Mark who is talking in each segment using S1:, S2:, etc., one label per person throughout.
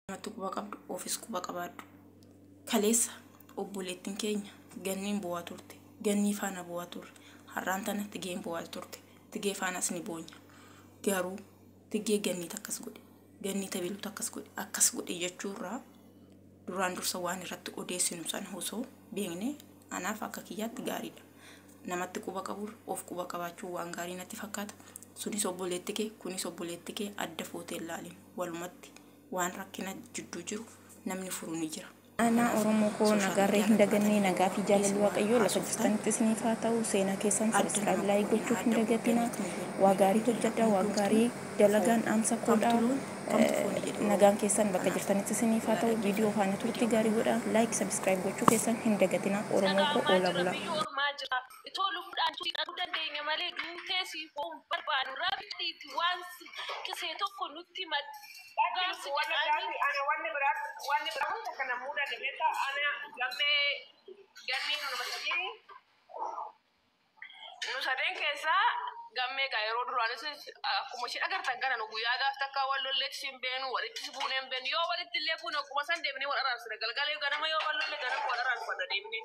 S1: Namatti quba qabdu ofis quba qabaadhu. Kaleessa obboleettiin keenya Ganniin boo'aa turte. Gannii faana boo'aa turre. Har'aan tana Tigeen boo'aa turte. Tigee faanas ni boonya. Garuu Tigee Ganniitu akkas godhe. Gannii Tabiluutu akkas godhe. Akkas godhe jechuurraa duraan dursa waan irratti odeessinu sana osoo beekne anaaf akka kiyyaatti gaariidha. Namatti quba qabuurra of quba qabaachuun waan gaarii natti fakkaata. Sunis obboleetti kee kunis obboleetti kee adda footee hin laalin. Walumatti waan rakkina jidduu jiru namni furu ni jira.
S2: Aanaa
S1: Kanaaf
S2: Oromoo koo
S1: sooshaal
S2: nagaarree
S1: miidiyaa
S2: hin
S1: irratti
S2: dagannee
S1: baatanii
S2: nagaa fi jaalalli
S1: odeessina
S2: Waaqayyoo lafa
S1: haasoftan
S2: jirtanitti isiniif haa ta'u. Seenaa keessan
S1: adda
S2: subscribe
S1: nama
S2: like
S1: qoodina
S2: gochuu hin
S1: adda
S2: dagatinaa.
S1: guddanneetu nu
S2: Waa
S1: beekna
S2: gaarii
S1: jenna.
S2: hojjedhaa, waan
S1: Hundumtuu
S2: gaarii dalagaan
S1: foon
S2: dhaamsa koodhaa.
S1: kamtu loon kamtu fooni jedhe
S2: Nagaan
S1: Oromoon.
S2: keessan bakka
S1: Kanaaf
S2: jirtanitti isiniif haa
S1: ollaa
S2: ta'u. Viidiyoo
S1: dhaggeeffadhaa.
S2: faana turtii
S1: Viidiyoo
S2: gaarii
S1: kana
S2: godhaa. Like subscribe gochuu keessan hin dagatinaa. Oromoo koo
S3: Dhaga'amaa
S2: oola
S3: jira
S2: bulaa.
S3: biyya ormaa jira. Itoo lubbuudhaan si dhabuu dandeenya malee duutee siif boo'uu hin barbaannu. Rabbiiti waan si kisee tokko nutti hima
S4: Lakki
S3: dhugaan si
S4: lubbu wanna
S3: jedhaanii.
S4: biraati ana wanni biraa wanni biraa wanta kana muudate beektaa ana gammee gannii nu nama sadii nu sadeen keessaa gammee gaa yeroo duraanis akkuma isheen agartan kana nu guyyaa gaaf takka wal lolleetti hin beenu walittis buunee hin beenu yoo walitti illee buune ogguma san deebinee wal araarsina galgala ganama yoo wal lolle ganama wal araarfanna deebinee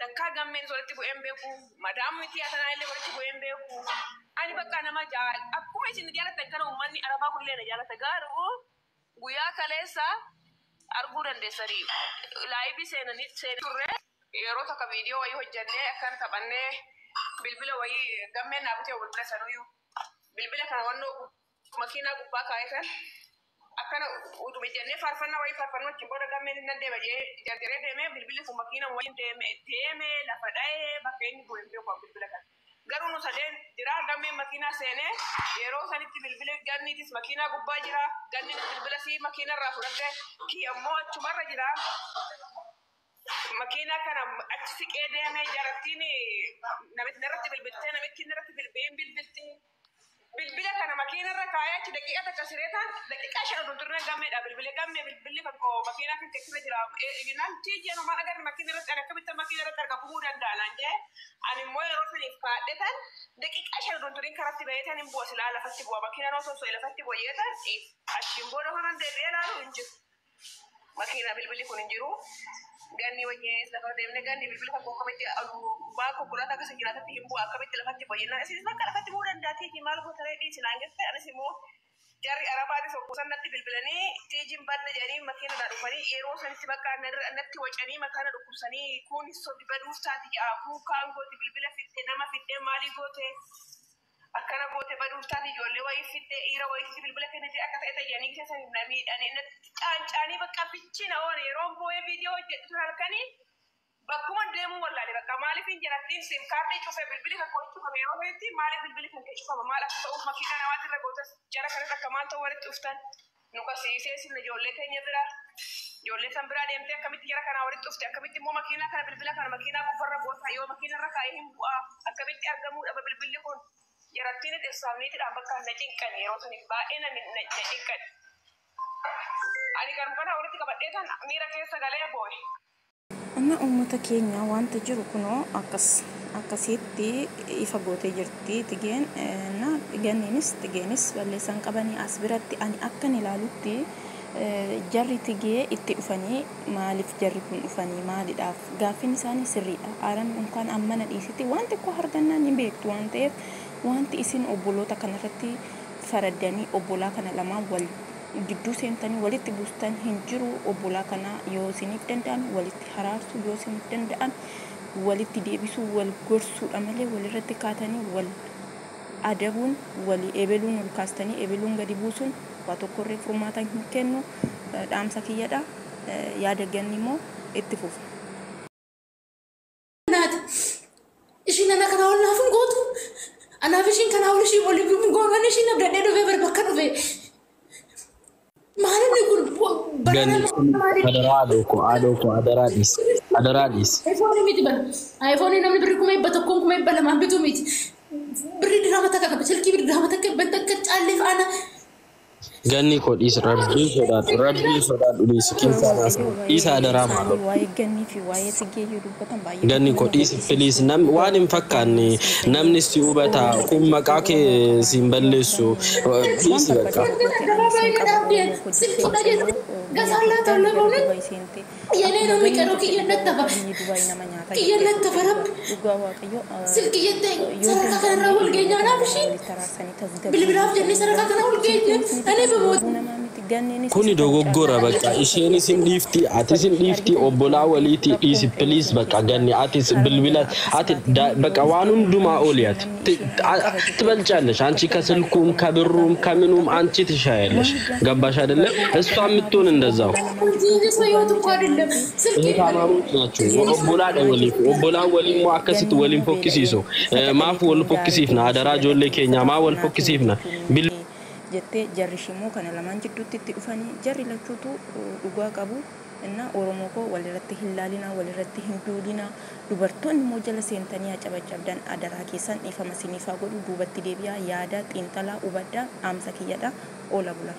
S4: takkaa gammeenis walitti bu'ee hin beeku madaam miti atanaa illee walitti bu'ee hin beeku ani bakka nama jaal akkuma isin jaalatan kana uummanni arabaa kunillee na jaalata garuu guyyaa kaleessa arguu dandeessanii laayivii seenanii seenanii turre yeroo takka viidiyoo wayii hojjannee akkana taphannee bilbila wayii gammeen naa bitee bilbila sanuyyuu bilbila kana wannoo makiinaa gubbaa kaa'ee kan akkana utuma jennee faarfannaa wayii faarfannoo achiin booda gammeen nan deema jee jarjaree deemee bilbilli kun makiina wayii deeme deeme lafa dha'ee bakka inni bu'e hin beeku an bilbila kana. Garuu nu sadeen jira gammeen makiinaa seenee yeroo sanitti bilbili ganniitis makiinaa gubbaa jira ganniinis bilbila sii makiinaa irraa fudhatte kiyya immoo achumarra jira. Makiinaa kana achi siqee deemee jarattiin namitti narratti bilbiltee namittiin narratti bilbiin bilbilti. Bilbila kana makiina irra kaayee achi daqiiqaa takka siree taan daqiiqaa 5 odoo hin turine gammeedha bilbile gammee bilbilli kan koo makiinaa kan keessa jira jennaan tiijii anu maal agarre makiina irratti ani akkamittan makiina irratti arga bu'uu danda'a naan jee ani immoo yeroo saniif kaadhe tan daqiiqaa 5 odoo hin turin karatti bahee tan hin bu'a silaa lafatti bu'a makiinaan osoo so'e lafatti bu'a jee tan achiin booda honan deebi'ee laalu hin jiru. Makiina bilbilli kun hin jiru. Ganni wajjinis lafa deemne ganni bilbila kan koo akkamitti maa konkolaataa keessa jiraatatti hin bu'a akkamitti lafatti bu'a jennaan isinis bakka lafatti bu'uu danda'a tiijii maal goota ree dhiisi naan jette anis immoo jarri arabaatis hogguu san natti bilbilanii tiijiin badde jedhanii makiinadhaa dhufanii yeroo sanitti bakka natti wacanii mataa na dhukkubsanii kuun sobdi baduuf taati ja'a kuun kaan gooti bilbila fidde nama fidde maalii goote Akkana goote baduuf taati ijoollee wayii fidde dhiira wayiitti bilbila kennite akka ta'e tayyanii gisee saniif na miidhanii natti caancaanii bakka fichi na oole yeroon boo'ee viidiyoo hojjedhu sun halkanii bakkuman deemuu wallaale bakka maaliif hin jalattiin sim kaardii cufe bilbili kan koo cufame yeroo sanitti maaliif bilbili kan kee cufama maal akka ta'uuf makiinaa namaatirra gootas jara kanas akka maal ta'u walitti dhuftan nu kasiisee sinna ijoollee teenya bira ijoollee san biraa deemtee akkamitti jara kanaa walitti dhufte akkamitti immoo makiinaa kana bilbila kana makiinaa gubbarra goota yoo makiina irra kaa'ee hin bu'aa akkamitti argamuu dhaba bilbilli kun jarattiin dhirsaaf niitidhaan bakka na cinqani yeroo saniif baay'ee na na cinqani ani kan kana walitti qabadhee tan miira keessa galee boo'e.
S2: Amma uummata keenya wanta jiru kunoo akkas akkasiitti ifa gootee jirti Tigeen na ganniinis Tigeenis balleessaan qabanii as biratti ani akkan ilaalutti jarri Tigee itti dhufanii maaliif jarri kun dhufanii maalidhaaf gaaffiin isaanii sirriidha aaran unkaan ammana dhiisitti waan xiqqoo argannaan ni beektu waan ta'eef wanti isin obboloota kanarratti faraddanii obbolaa kana lamaan wal gidduu seentanii walitti buustan hin jiru. Obbolaa kana yoo isiniif danda'ame walitti haraarsuu, yoo isiniif danda'ame walitti deebisuu, wal gorsuudha malee walirratti kaatanii wal adabuun, walii ebeluun ol kaastanii ebeluun gadi buusuun waa tokkorree furmaata hin kennu. Dhaamsa kiyyadha. Yaada ganni immoo itti fufa.
S5: Naati. Ishiin ana kanaa ol naaf hin gootu. Anaaf ishiin kanaa ol ishii waliif hin goonu. Ani ishiin abdadhee dhufee bar bakka dhufe. Maal inni kun bara
S6: Gani
S5: nama maali?
S6: adaraa haadhoo koo haadhoo koo adaraa dhiisi adaraa dhiisi.
S5: iPhone miti bara. iPhone namni birrii 100,000 200,000 bituu miti. Birrii dirhama takka qaba. Silkii birrii dirhama takka dhibba takka caalleef ana.
S6: Ganni koo dhiisi rabbiin sodaadhu rabbiin sodaadhu dhiisi keessaa
S2: Yeroo
S6: naasa
S2: waa'ee
S6: dhiisa adaraa
S2: isaanii
S6: maaloo.
S2: waa'ee gannii fi waa'ee Tigee yoo dubbatan baay'ee
S6: Ganni
S2: tokko
S6: koo
S2: nama
S6: dhiisi
S2: gaddisiisa.
S6: please nam waan hin
S2: Garuu
S6: fakkaanne
S2: ani isin
S6: namni
S2: ta'ee
S6: si hubata
S2: Oromoo
S6: kun maqaa
S2: ta'ee
S6: kee
S2: Oromoo
S6: siin
S2: kanaan
S6: balleessu
S2: waan
S6: dhiisi
S2: barbaade
S6: bakka.
S2: godhee ani isin qaba Oromoo koo
S5: Silkii
S2: jettee
S5: dhageesse.
S2: immoo
S5: ገዛላታለሁ
S2: gara
S5: በእውነት
S2: Dubaay seente
S5: የኔ ነው
S2: akkuma ganni
S5: የሚቀረው።
S2: turte
S5: kiyya
S2: dhugaa
S5: nattafa
S2: biyyi Dubaay nama nyaata
S5: kiyya
S2: jettee
S5: nattafa
S2: turte
S5: rabbi
S2: dhugaa waaqayyo
S5: ስልክ እየተ
S2: yoo
S5: sadarkaa kanarraa
S2: danda'ame
S5: wal geenyaa
S2: bilbila
S5: naaf
S2: kana
S5: ishii
S2: walitti araarsanii tasgabbii
S5: bilbilaaf jennee sadarkaa kana wal geenye
S2: silkiinis ni
S5: እኔ
S2: bitas
S5: በሞት
S2: lubbuu namaa miti ganneenis
S6: Kuni
S2: isa kan caalu
S6: dogoggora bakka isheenis hin dhiifti atis hin dhiifti
S2: argitan
S6: obbolaa waliiti
S2: rakkoon
S6: dhiisi
S2: mucayyoo
S6: please
S2: sana
S6: bakka
S2: keessa
S6: ganni atis
S2: harma
S6: bilbila
S2: jala akkas
S6: ati
S2: baatee
S6: da-
S2: yeroo
S6: በቃ waan
S2: dhuftee
S6: hundumaa
S2: namni
S6: oli
S2: ishee
S6: ati
S2: namni
S6: Ti-
S2: ishee hin
S6: a-
S2: qaba jettee
S6: ትበልጫለሽ አንቺ
S2: bakka
S6: ከስልኩም
S2: baay'ee
S6: ከብሩም
S2: dhagaadha
S6: ከምኑም
S2: qabu
S6: አንቺ ትሻያለሽ።
S2: waan
S6: ገባሽ አይደለ?
S2: barbaadu
S6: እሷ
S2: kana
S6: የምትሆን እንደዛው
S2: obbolaa lamaan
S5: እንጂ
S2: jidduutti
S5: የሰው ህይወት
S2: dhugaan
S5: እኮ
S2: ni
S5: አይደለም
S2: jaallanti
S5: ስልኬ
S6: እህታማሞች ናቸው።
S2: Tigeenis
S6: Obbolaadha
S2: akkumaa
S6: waliif
S2: jirti
S6: obbolaan waliin immoo akkasitti
S2: ganni
S6: waliin
S2: immoo beela'ee
S6: fokkisiisu. Maaf
S2: saxaxaleetu
S6: wal
S2: gaarii
S6: fokkisiifna?
S2: ishee
S6: Adaraa ijoollee
S2: dagatee
S6: keenyaa maa wal
S2: uffata naatiin
S6: fokkisiifna?
S2: jechuun
S6: Bil
S2: jettee jarri ishee kana lamaan jidduutti itti dhufanii jarri lachuutu dhugaa qabu. እና Oromoo koo walirratti hin laalinaa walirratti hin duulinaa dubartoonni immoo jala seentanii acabacabdan adaraa keessan dhiifama siniifaa godhu duubatti deebi'aa yaada xiinxalaa hubadhaa dhaamsa kiyyadha oola bula.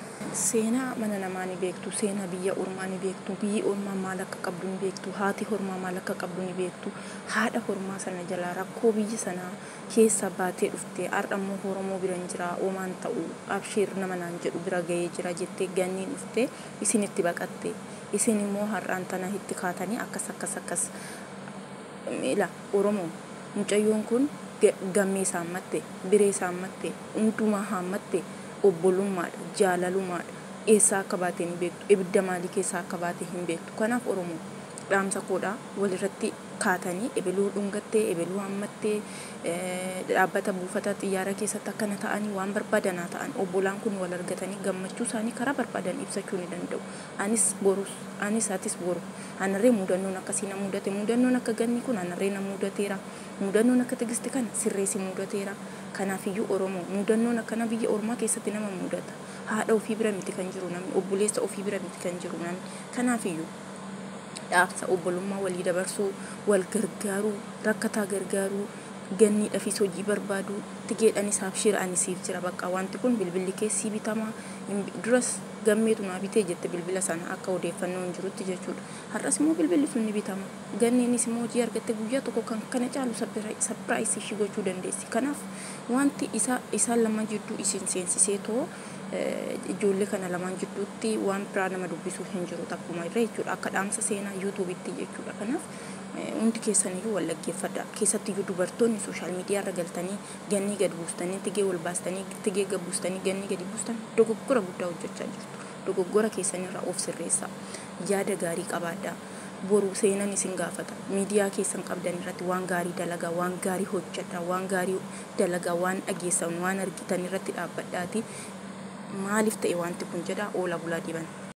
S2: Seenaa mana namaa ni beektu, seenaa biyya ormaa ni beektu, biyyi ormaa maal akka qabdu ni beektu, haati hormaa maal akka qabdu ni beektu, haadha hormaa sana jalaa rakkoo biyya sanaa keessa baatee dhufte har'a immoo Oromoo bira hin jira oomaan ta'u abshiir nama naan jedhu bira gahee jira jettee ganniin dhufte isinitti baqatte isin immoo har'aan tana itti kaatanii akkas akkas akkas ila Oromoo mucayyoon kun gammee saammatte biree saammatte hundumaa haammatte obbolummaadha jaalalumaadha eessaa akka baate hin beektu ibidda maalii keessaa akka baate hin beektu kanaaf Oromoo dhaamsa koodhaa walirratti kaatanii ebeluu dhungattee ebeluu hammattee dhaabbata buufata xiyyaara keessatti akkana ta'anii waan barbaadanaa ta'an obbolaan kun wal argatanii gammachuu isaanii karaa barbaadan ibsachuu ni danda'u. Anis borus anis atis boru anarree mudannoon akkasii na mudate mudannoon akka ganni kun anarree na mudateera mudannoon akka tigisti kana sirreessi mudateera kanaafiyyuu Oromoo mudannoon akkana biyya ormaa keessatti nama mudata haadha ofii bira miti kan jiru namni obboleessa ofii bira miti kan jiru namni kanaafiyyuu dhaabsa obbolummaa walii dabarsuu wal gargaaruu rakkataa gargaaruu ganniidhaafis hojii barbaaduu tigeedhanis abshira ani siif jira bakka wanti kun bilbilli kee sii bitamaa duras gammeetu naa bitee jette bilbila sana akka odeeffannoon jirutti jechuudha har'as immoo bilbilli sun ni bitama ganniinis immoo hojii argatte guyyaa tokko kan kana caalu sapiraayisii ishii gochuu dandeessi kanaaf wanti isa isaan lama jidduu isin seensisee too ijoollee kana lamaan jidduutti waan biraa nama dubbisuu hin jiru takkuma irra jechuudha akka dhaamsa seenaa yuutuubitti jechuudha kanaaf hundi keessaniyyuu wal dhaggeeffadha keessattiyyuu dubartoonni sooshaal miidiyaa irra galtanii gannii gad buustanii tigee wal baastanii tigee gad buustanii gannii gadi buustan dogoggora guddaa hojjechaa jirtu dogoggora keessanirraa of sirreessaa yaada gaarii qabaadhaa boru seenan isin gaafata miidiyaa keessan qabdan irratti waan gaarii dalagaa waan gaarii hojjedhaa waan gaarii dalagaa waan dhageessan waan argitan irratti dhaabbadhaati maaliif ta'e wanti kun jedha oola bulaa diban.